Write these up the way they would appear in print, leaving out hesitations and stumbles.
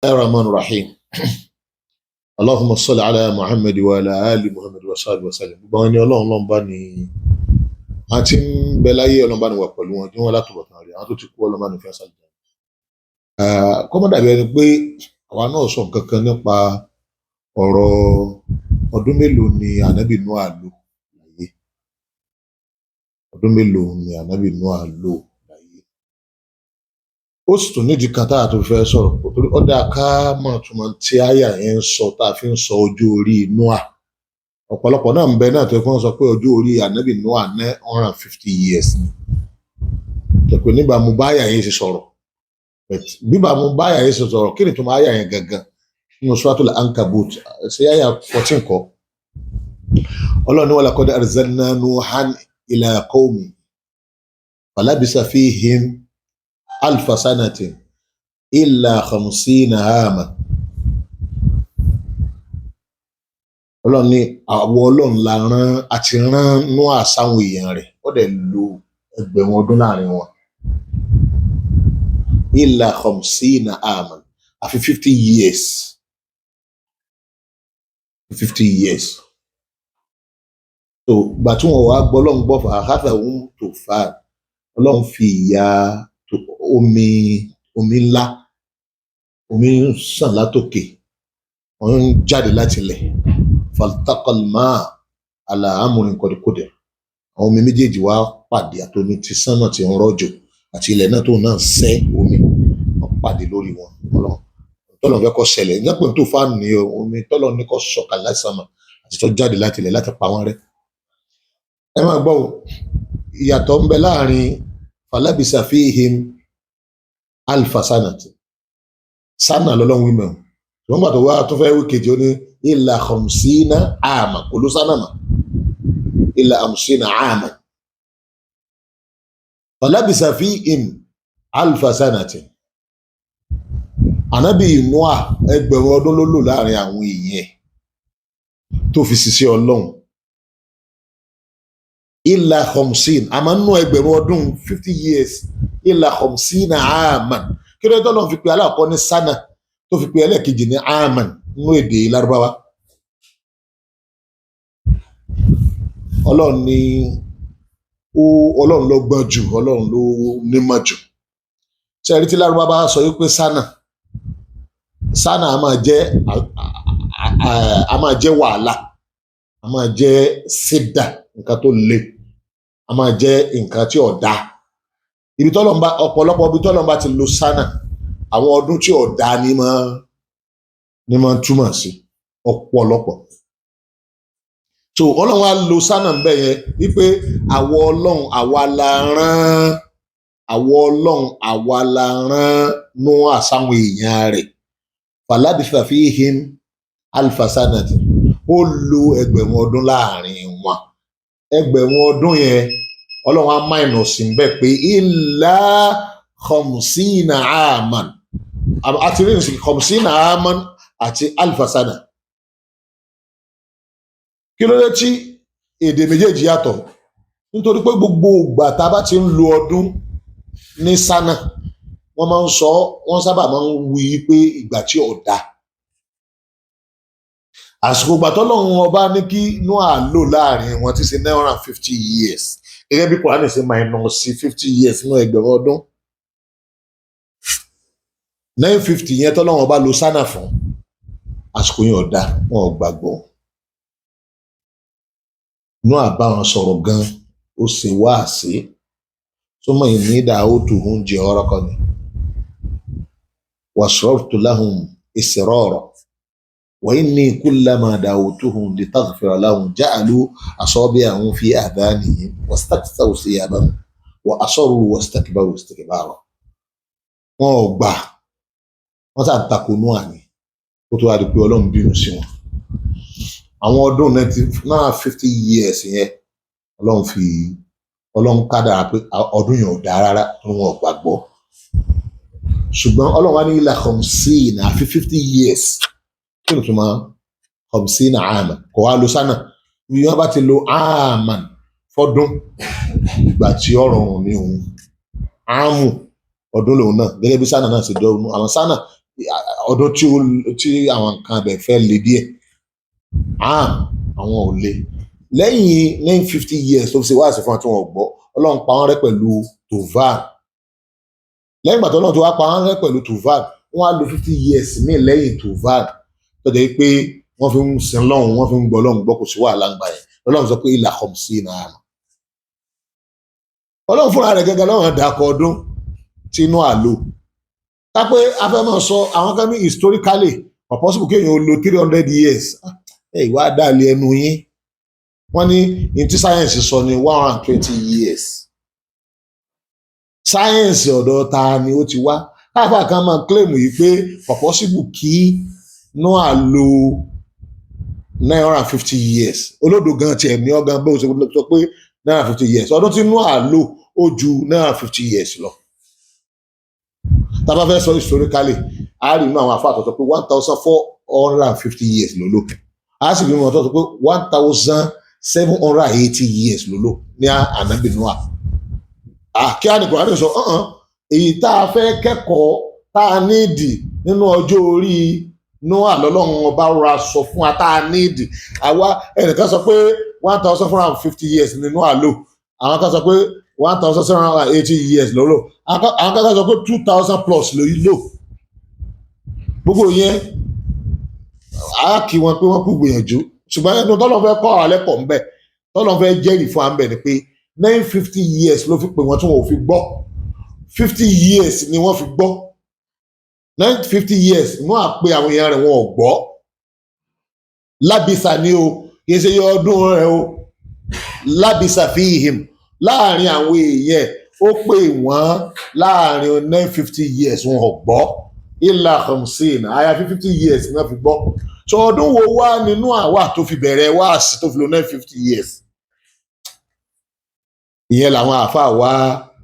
الرحمن الرحيم. اللهم صل على محمد وعلى آل محمد وصحبه وسلم. Gbogbo àwọn ẹni Ọlọ́run ló ń bá ní àwọn tí ń bẹ láyé, Ọlọ́run bá ní wà pẹ̀lú wọn, kí wọ́n látọ̀bọ̀tán rẹ̀. Àwọn tó ti kú, Ọlọ́run bá ní fẹ́ sálẹ̀. Kó má dàbí ẹni pé àwa náà sọ nǹkan kan nípa ọ̀rọ̀ ọdún mélòó ni Ànábì Nóà lò láyé. Ọdún mélòó ni Ànábì Nóà lò láyé? Ó sì tún nídìí kan tá a tó fẹ́ sọ̀rọ̀, torí ó dáa ká mọ̀ túmọ̀ tí àyà yẹn ń sọ tá a fi ń sọ ọjọ́ orí Nóà. Ọ̀pọ̀lọpọ̀ náà ń bẹ náà tó yẹ kí wọ́n sọ pé ọjọ́ orí Ànábì Nóà 950 years ni. Tẹ̀pẹ́ níbàámu bá àyà yẹn ṣe sọ̀rọ̀, bíbàámu bá àyà yẹn ṣe sọ̀rọ̀, kí ni tó máa àyà yẹn gangan nínú Suratul Ankabut? Ṣé àyà 14 kọ́? Ọlọ́run ní wa laqad arsalna Nuhan ila qawmi falabisa fihim alfa sanatin illa khamsina ama. Ọlọ́run ní àwọn Ọlọ́run la rán, àti rán Nóà sáwọn èèyàn rẹ̀, ó dẹ̀ lo 1,000 ọdún láàrin wọn. Illa khamsina ama, àfi 50 years, 50 years. So gbà tí wọn wá gbọ́ Ọlọ́run gbọ́, fà áhàtà òun tó fà á, Ọlọ́run fi ìyà omi, omi ńlá, omi ń sàn látòkè, wọ́n ń jáde láti ilẹ̀. Faltaqal ma' ala amrin qad qudir. Àwọn omi méjèèjì wá pàdé, àtomi ti sánmà tí ń rọ̀jò àti ilẹ̀ náà tó náà sẹ́ omi, wọ́n pàdé lórí wọn. Ọlọ́run tọ́lọ̀ fẹ́ kó ṣẹlẹ̀ nígbà pé tó fáànù ní omi tọ́lọ̀ ní kó sọ̀kalẹ̀ láti sánmà àti tó jáde láti ilẹ̀ láti pa wọ́n rẹ́. Ẹ máa gbọ́ o, ìyàtọ̀ ń bẹ láàrin falabisa fihim alfa sanati, sana lọ́lọ́run wí mẹ́wọ̀n, ṣùgbọ́n gbàtọ̀ wá tó fẹ́ wí kejì, ó ní illa khamsina ama, kò ló sánà mà, illa khamsina ama. Falabisa fihim alfa sanati, Ànábì Nóà 1,000 ọdún ló lò láàrin àwọn èèyàn tó fi ṣiṣẹ́ Ọlọ́run. Illa khamsin, àmọ́ nínú 1,000 ọdún, 50 years, illa khamsina aman. Kí ló dé tọ́lọ́run fi pe aláàkọ́ ní sana, tó fi pe ẹlẹ́ẹ̀kejì ní aman nínú èdè Lárúbáwá? Ọlọ́run ní ó, Ọlọ́run ló gbọ́n jù, Ọlọ́run ló nímọ̀ jù. Ṣé ẹ rí tí Lárúbáwá bá sọ wípé sana, sana a máa jẹ́ wàhálà, a máa jẹ́ sídà, nǹkan tó le, a máa jẹ́ nǹkan tí ò dáa. Ibi tọ́lọ́run bá, ọ̀pọ̀lọpọ̀ ibi tọ́lọ́run bá ti lo sana, àwọn ọdún tí ò dáa ní máa túmọ̀ sí ọ̀pọ̀lọpọ̀. So Ọlọ́run á lo sana ń bẹ̀ yẹn wípé àwọ Ọlọ́run àwa la rán, àwọ Ọlọ́run àwa la rán Nóà sáwọn èèyàn rẹ̀. Falabitha fihim alfa sanati, ó lo 1,000 ọdún láàrin wọn. 1,000 ọdún yẹn, Ọlọ́run á minus ń bẹ̀ pé illa khamsina aman. Àti rí nìsín khamsina aman àti alfa sana. Kí ló dé tí èdè méjèèjì yàtọ̀? Nítorí pé gbogbo ìgbà tá a bá ti ń lo ọdún ní sana, wọ́n máa ń sọ, wọ́n sábà máa ń wí pé ìgbà tí ò dáa. Àsìkò ìgbà tọ́lọ́run ọba ní kí Nóà lò láàrin wọn ti ṣe 950 years, gẹ́gẹ́ bí Kùránì ṣe minus sí 50 years nínú 1,000 ọdún. 950 yẹn tọ́lọ́run ọba lo sana fún, àsìkò yẹn ò dáa, wọn ò gbàgbọ́. Nóà bá wọn sọ̀rọ̀ gan, ó ṣe wáàsí. Summa inni da'awtuhum jihara ni wasrartu lahum israra wa inni kullama da'awtuhum litaghfira lahum ja'alu asabi'ahum fi adhanihim wastaghshaw thiyabahum wa asarru wastakbaru istikbara. Wọn ò gbà, wọ́n sà ń takò Nóà ni, kó tó wá di pé Ọlọ́run bínú sí wọn. Àwọn ọdún 950 years yẹn, Ọlọ́run fi, Ọlọ́run kádàrá pé ọdún yẹn ò dáa rárá, wọn ò gbàgbọ́. Ṣùgbọ́n Ọlọ́run wá ní illa khamsina, àfi 50 years. Kí ni ìtumọ̀ khamsina ama? Kò wá lo sana. Bí wọ́n bá ti lo aman fọ́dún, ìgbà tí ó rọrùn ní òun. Ámù ọdún lòun náà, gẹ́gẹ́ bí sana náà ṣe jọ. Àwọn sana Ọdún tí àwọn nǹkan abẹ fẹ́ le díẹ̀, am àwọn ò le. Lẹ́yìn 950 years tó fi ṣe wáàsí fún wọn tí wọn ò gbọ́, Ọlọ́run pa wọ́n rẹ́ pẹ̀lú tufan. Lẹ́yìn ìgbà tó Ọlọ́run tó wá pa wọ́n rẹ́ pẹ̀lú tufan, wọ́n á lo 50 years míì lẹ́yìn tufan tó jẹ́ pé wọ́n fi ń sin lọ́hùn, wọ́n fi ń gbọ́ lọ́hùn gbọ́, kò sí wàhálà ń gbà yẹn. Ọlọ́run sọ pé ìlà khamsina àmà. Ọlọ́run fúnra rẹ̀ gẹ́gẹ́ lọ́rùn dàkọ̀ ọdún tí inú àlò kápẹ́ afẹ́mọ̀ sọ. Àwọn kan ní historically kò possible kéèyàn ó lo 300 years. Ẹ ìwà dàlẹ́ ẹnu yín. Wọ́n ní ní tí sáyẹ̀nsì sọ ní 120 years. Sáyẹ̀nsì ọ̀dọ̀ ta ni ó ti wá? Káfà kan máa claim yìí pé kò possible kí Noah lo 950 years. Olódo gan tiẹ̀ ní ọ̀gán bó ṣe sọ pé 950 years. Ọdún tí Noah lò ó ju 950 years lọ. Tá a bá fẹ́ sọ historically, a rí inú àwọn afá àtọ̀tọ̀ pé 1450 years ló lò. A sì rí inú wọn tó sọ pé 1780 years ló lò ní ànábì Noah. Kí á ní Kùránì sọ ọ̀hún. Èyí tá a fẹ́ kẹ́kọ̀ọ́ tá a nídìí nínú ọjọ́ orí Noah lọ́lọ́run ọba rọra sọ fún wa tá a nídìí. Àwa ẹnìkan sọ pé 1450 years ní Noah lò, àwọn kan sọ pé 1780 years ló lò, àwọn kan sọ pé 2000 plus ló lò. Gbogbo yẹn, a kí wọn pé wọ́n kú gbìyànjú, ṣùgbọ́n ẹnu tọ́lọ́ fẹ́ kọ́ àwọn alẹ́kọ̀ọ́ ńbẹ, tọ́lọ́ fẹ́ jẹ́rìí fún wa ńbẹ ni pé 950 years ló fi pè wọ́n tí wọ́n ò fi gbọ́. 50 years ni wọ́n fi gbọ́. 950 years wọ́n á pe àwọn èèyàn rẹ̀, wọn ò gbọ́. Lábìsà ni o, kì í ṣe iye ọdún rẹ̀ o. Lábìsà fíhìm, láàrin àwọn èèyàn ó pè wọ́n láàrin 950 years, wọn ò gbọ́. Ìlà khamsin, àyàfi 50 years náà fi gbọ́. So ọdún wo wá nínú àwa tó fi bẹ̀rẹ̀ wáàsí tó fi lò 950 years? Ìyẹn làwọn àáfàá wa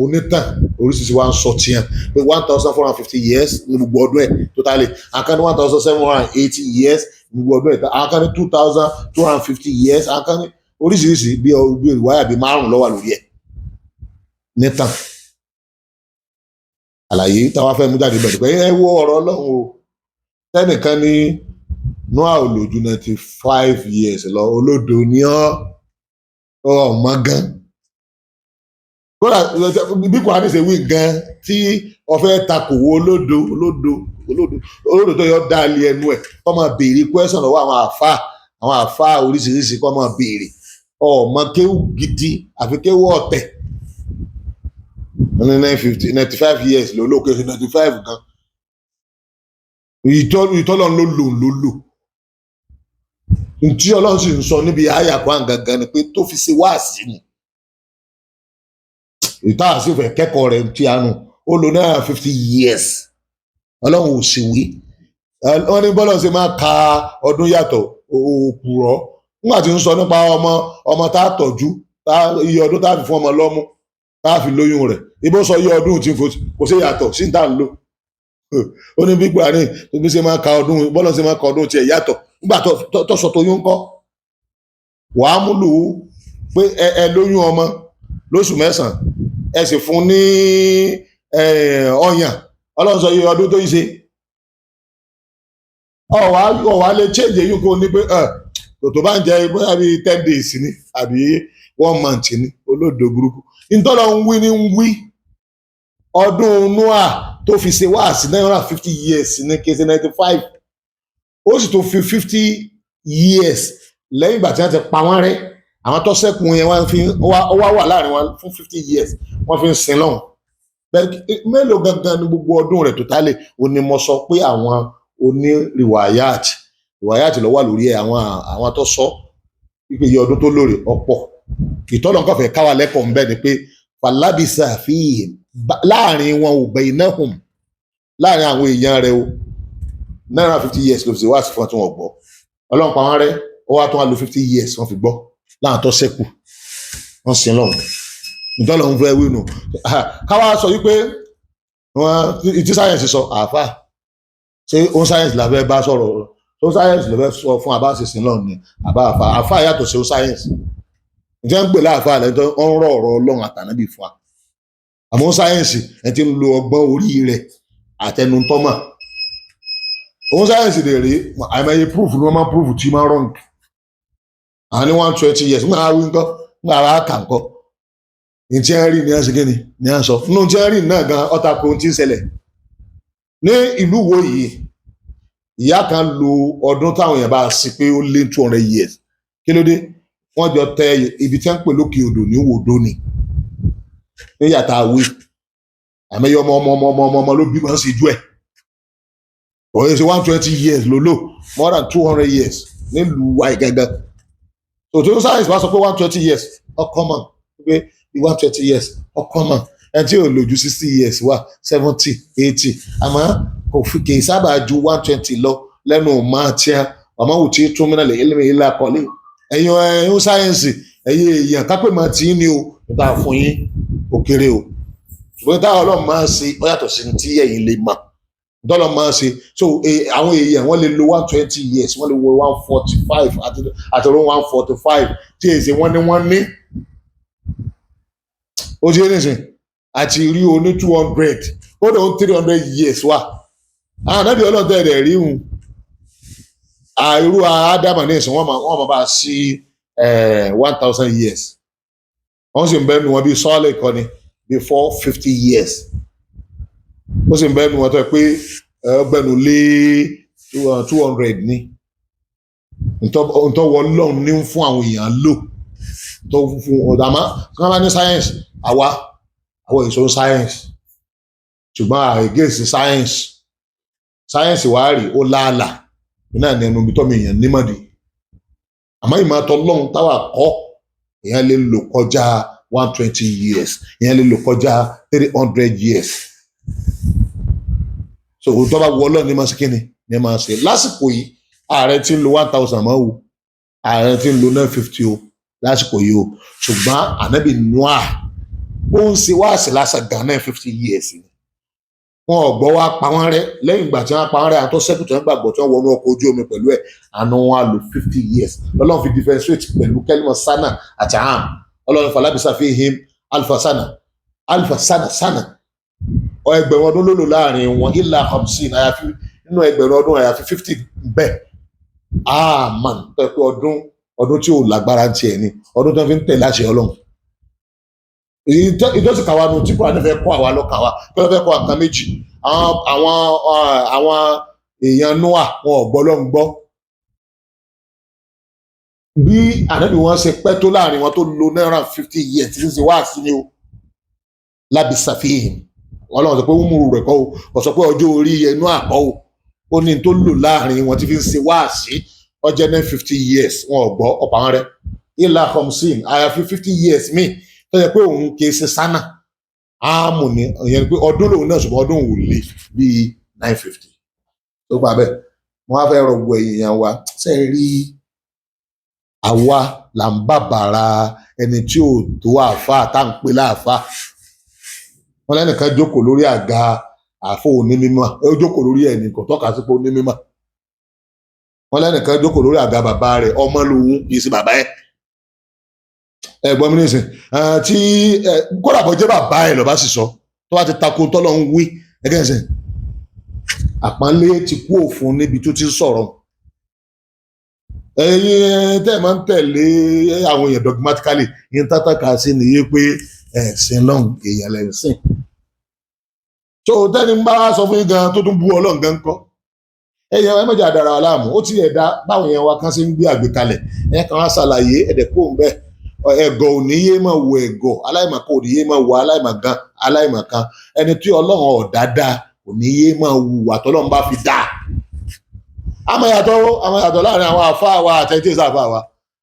onítàn oríṣiríṣi wa ń sọ tiẹ̀ pé 1450 years ní gbogbo ọdún ẹ̀ totally. Àwọn kan ní 1780 years ní gbogbo ọdún ẹ̀, àwọn kan ní 2250 years, àwọn kan ní oríṣiríṣi. Bí ìwáyà bíi márùn ló wà lórí ẹ̀ nítàn. Àlàyé táwa fẹ́ mú jáde bẹ̀rẹ̀ pé ẹ wo ọ̀rọ̀ Ọlọ́run o. Tẹ́nìkan ní Noah ò lò ju 95 years lọ, olódo ní ọ́, ọmọ gan. Kódà bí Kùránì ṣe wí gan tí ọfẹ́ takò wo, olódo, olódo, olódo, olódo tó yọ dá ilé ẹnu ẹ̀ kọ́ máa béèrè question lọ́wọ́ àwọn àáfàá, àwọn àáfàá oríṣiríṣi kọ́ máa béèrè. Ọmọ kéwù gidi àfi kéwù ọ̀tẹ̀. Wọ́n ní 950, 95 years ló lókè sí 95 gan. Ìtọ́lọ́ ló lò ló lò. Ntí Ọlọ́run sì ń sọ níbi àyà kan gangan ni pé tó fi ṣe wáàsí ni. Ìta àsìfẹ́ kẹ́kọ̀ọ́ rẹ̀ ti àánú ó lò 950 years. Ọlọ́run ò sì wí. Wọ́n ní bọ́lá ṣe máa ka ọdún yàtọ̀ òpùrọ́. Nígbà tí ń sọ nípa ọmọ, ọmọ tá a tọ́jú, tá iye ọdún tá a fi fún ọmọ lọ́mú, tá a fi lóyún rẹ̀, ibo sọ iye ọdún tí kò sí yàtọ̀ sí ní tá à ń lò. Ó ní bí Kùránì bí ṣe máa ka ọdún, bọ́lá ṣe máa ka ọdún tiẹ̀ yàtọ̀. Nígbà tó sọ tó yún kọ́ wàá múlò pé ẹ lóyún ọmọ lóṣù 9, ẹ sì fún ní ọyàn. Ọlọ́run sọ iye ọdún tó yìí ṣe. Ọ̀wá lè change èyí kò ní pé tòtò bá ń jẹ bóyá bíi 10 days ni àbí one month ni. Olódo burúkú. Ntọ́lọ́ ń wí ní ń wí ọdún Noah tó fi ṣe wáàsí 950 years ní kése 95. Ó sì tó fi 50 years lẹ́yìn ìgbà tí wọ́n ti pa wọ́n rẹ́. Àwọn tó ṣẹ́kù yẹn, wọ́n fi ó wá wà láàrin wọn fún 50 years, wọ́n fi ń sin lọ́hùn. Mélòó gangan ni gbogbo ọdún rẹ̀ totally? Ó ní mo sọ pé àwọn oní riwayat, riwayat ló wà lórí ẹ̀. Àwọn tó sọ wípé iye ọdún tó lóore ọ̀pọ̀. Ìtọ́lọ̀ nǹkan fẹ́ káwa lẹ́kọ̀ọ́ ńbẹ́ ni pé falabisa fihim, láàrin wọn ò bainahum, láàrin àwọn èèyàn rẹ̀ o, 950 years ló fi ṣe wá sí fún wọn tí wọ́n gbọ́. Ọlọ́run pa wọ́n rẹ́, ó wá tún wá lo 50 years, wọ́n fi gbọ́. Láwọn tó ṣẹ́kù, wọ́n sin lọ́hùn. Ìtọ́lọ̀ ń fẹ́ wí nù. Káwá sọ wípé wọ́n tí sáyẹ̀nsì sọ. Àáfà, ṣé ó ń sáyẹ̀nsì la fẹ́ bá sọ̀rọ̀? Ó ń sáyẹ̀nsì ló fẹ́ sọ fún àbá ṣe sin lọ́hùn ni àbá àfà? Àfà yàtọ̀ sí ó sáyẹ̀nsì. Ǹjẹ́ ń pè láàfà lẹ́yìn tó ń rọ̀ ọ̀rọ̀ Ọlọ́run àtànábì fún wa? Àmọ́ sáyẹ́ǹsì ẹ ti ń lo ọgbọ́n orí rẹ̀ àtẹnutọ́mọ̀. Òun sáyẹ̀nsì lè rí àìmọye proof ni wọ́n máa proof tí máa wrong. Àwọn ní 120 years nígbà wí ńkọ́, nígbà wá kà ńkọ́, ní tí wọ́n rí ní wọ́n ṣe kí ni ní wọ́n sọ nínú tí wọ́n rí náà gan ọ̀tà kò tí ń ṣẹlẹ̀ ní ìlú wo yìí. Ìyá kan lo ọdún táwọn èèyàn bá sí pé ó lé 200 years. Kí ló dé? Wọ́n jọ tẹ ibi tí wọ́n ń pè lókè odò ní wòdó ni ní yàtà àwí. Àmọ́ ọmọ ọmọ ọmọ ọmọ ọmọ ló bímọ sí ju ẹ̀. Òye ṣe 120 years ló lò, more than 200 years nílùú wa gangan. So tí science bá sọ pé 120 years, ọkọ mọ̀ pé 120 years ọkọ mọ̀. Ẹni tí ò lò ju 60 years wà, 70, 80, àmọ́ kò fi kì í sábà ju 120 lọ lẹ́nu máa tíá. Àmọ́ wò tí tún mìíràn lè ilé ilé akọ́lé. Ẹ̀yin sáyẹ́nsì, ẹ̀yin èèyàn kápẹ́ máa tí ní o níta fún yín ó kéré o, ṣùgbọ́n táwọn ọlọ́run máa ń ṣe ó yàtọ̀ sí ti ẹ̀yin lè mọ̀ dọ́lọ́ máa ń ṣe. So àwọn èèyàn, wọ́n lè lo 120 years, wọ́n lè wo 145 àti ọdún 145 tí èsì wọ́n ní wọ́n ní ó ṣe é nìsín. Àti rí o ní 200, ó dẹ̀ ó 300 years wà. Àwọn ànábì ọlọ́run tẹ̀ rẹ̀ rí hun irú ádámà ní ìsìn, wọ́n máa bá sí 1,000 years. Wọ́n sì ń bẹ́ẹ̀ nu wọn bíi sọ́ọ̀lì kọ́ni bíi 450 years. Ó sì ń bẹ́ẹ̀ nu wọn tó yẹ pé ọgbẹ́nu lé 200 ní ntọ́wọ́ Ọlọ́run ní fún àwọn èèyàn lò tó fún ọ̀dà. Àmọ́ kí wọ́n bá ní science, àwa àwọn èso science, ṣùgbọ́n against science. Science wàá rí ó láàlà náà ní ẹnu ibi tọ́mọ èèyàn nímọ̀dé. Àmọ́ ìmọ̀ àtọ́lọ́run táwa kọ́, èèyàn lè lò kọjá 120 years, èèyàn lè lò kọjá 300 years. So òótọ́ bá wọ Ọlọ́run ní máa ṣe kíni ní máa ṣe. Lásìkò yìí, ààrẹ tí ń lo 1,000 mọ́ o, ààrẹ tí ń lo 950 o lásìkò yìí o. Ṣùgbọ́n ànábì Noah, ó ń ṣe wáàsí lásán gan, 950 years ni. Wọn ò gbọ́, wá pa wọ́n rẹ́. Lẹ́yìn ìgbà tí wọ́n pa wọ́n rẹ́, àwọn tó ṣẹ́kù tí wọ́n gbàgbọ́ tí wọ́n wọnú ọkọ̀ ojú omi pẹ̀lú ẹ̀, àánú wọn á lò 50 years. Lọ́lọ́run fi differentiate pẹ̀lú kẹ́límọ̀ sana àti am. Ọlọ́run falabisa fihim alfa sana, alfa sana sana, ẹgbẹ̀rún ọdún ló lò láàrin wọn, illa khamsin, àyàfi nínú ẹgbẹ̀rún ọdún àyàfi 50 bẹ́ẹ̀ aman tó yẹ pé ọdún tí ò lágbára ń tiẹ̀ ni, ọdún tó fi ń tẹ̀lé àṣẹ Ọlọ́run. Ìjọsìn kàwa nu tí Kùránì fẹ́ kọ́ àwa lọ kàwa kí wọ́n fẹ́ kọ́ nǹkan méjì. Àwọn èèyàn Noah, wọn ò gbọ́ Ọlọ́run gbọ́. Bí ànábì wọn ṣe pẹ́ tó láàrin wọn tó lo 950 years tí ń ṣe wá sí ni o lábí ṣàfihàn. Ọlọ́run sọ pé wúmúrú rẹ̀ kọ́ o, kò sọ pé ọjọ́ orí ẹnu àkọ́ o. Ó ní tó lò láàrin wọn tí fi ń ṣe wá sí ọjọ́ 950 years. Wọn ò gbọ́, ọ̀pọ̀ àwọn rẹ̀ ilà khamsin, àyàfi 50 years míì tó yẹ pé òun kì í ṣe sánà, áàmù ni. Ìyẹn ni pé ọdún lòun náà, ṣùgbọ́n ọdún òun lè bíi 950 tó gbà bẹ́ẹ̀. Wọ́n á fẹ́ rọ gbogbo èèyàn wa ṣe é rí. Àwa là ń bàbàrà ẹni tí ò tó àáfàá tá à ń pè láàfáà. Wọn lẹ́nìkan jókòó lórí àga àfọ onímọ̀, ó jókòó lórí ẹ̀ ní kò tọ́ka sí pé onímọ̀. Wọn lẹ́nìkan jókòó lórí àga bàbá rẹ̀, ọmọ lòun kì í ṣe bàbá ẹ̀. Ẹ̀gbọ́n mi nìsín tí kódà bọ́ jẹ́ bàbá ẹ̀ lọ́ba sì sọ tó bá ti tako tọ́lọ́ ń wí ẹgẹ́ ẹ̀sìn, àpọ́nlé ti kú òfun níbi tó ti ń sọ̀rọ̀. Ẹ̀yin tẹ́ ẹ̀ máa ń tẹ̀lé àwọn èèyàn dogmatically yín, tátàkà sí nìyí pé ẹ̀sìn lọ́hùn èèyàn lẹ̀ ń sìn. Tó tẹ́ni bá sọ fún yín gan tó tún bú Ọlọ́run gan kọ́, ẹ̀yẹ ẹ mọ̀jà dára wa láàmú. Ó ti ẹ̀dá báwọn èèyàn wa kan ṣe ń gbé àgbékalẹ̀ ẹ̀yẹ kan wá ṣàlàyé ẹ̀dẹ̀ kó ń bẹ́ẹ̀. Ẹ̀gọ́ ò ní yé máa wo ẹ̀gọ́, aláìmọ̀kan ò ní yé máa wo aláìmọ̀kan, aláìmọ̀kan ẹni tí Ọlọ́run ọ̀dá dá kò ní yé máa wù àtọ́lọ́run bá fi dá. Àmọ́ yàtọ̀ láàrin àwọn àfáà wa àtẹni tí èsì àfáà wa.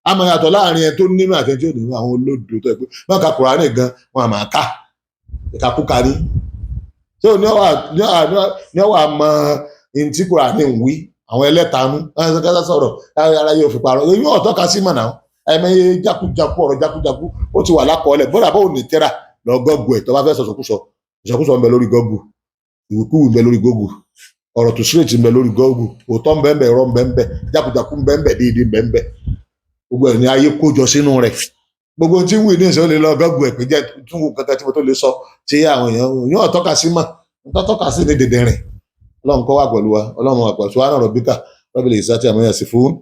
Àmọ́ yàtọ̀ láàrin ẹni tó nínú àtẹni tí ò nínú. Àwọn olódo tó ẹ pé wọn ka Kùránì gan, wọn àmà ká ìkàkùkà ní tí ò ní ọwà mọ ní tí Kùránì ń wí. Àwọn ẹlẹ́tanú kásá sọ̀rọ̀ ara yóò fi parọ́ èyí ò tọ́ka sí mọ̀nà. Ẹ̀mẹ́yẹ jákujáku, ọ̀rọ̀ jákujáku ó ti wà lákọọ́lẹ̀ bọ́dà bó ní tẹ́ra lọ Google ẹ̀. Tó bá fẹ́ sọ̀sọ̀kúsọ, ìsọkúsọ ń bẹ lórí Google, ìwìkúwì ń bẹ lórí Google, ọ̀rọ̀ tó straight ń bẹ lórí Google, òótọ́ ń bẹ ń bẹ, irọ́ ń bẹ ń bẹ, jákujáku ń bẹ ń bẹ, déédéé ń bẹ ń bẹ. Gbogbo ẹ̀ ní ayé kójọ sínú rẹ̀. Gbogbo tí wù ní ìṣẹ́ ó lè lọ Google ẹ̀ pé jẹ́ tún wù kankan tí mo tó lè sọ tí àwọn èèyàn yóò tọ́ka sí mọ̀. Tó tọ́ka sí ní dèdè rìn. Ọlọ́run kó wà pẹ̀lú wa. Ọlọ́run wà pẹ̀lú. Subhana rabbika rabbil izzati amma yasifun.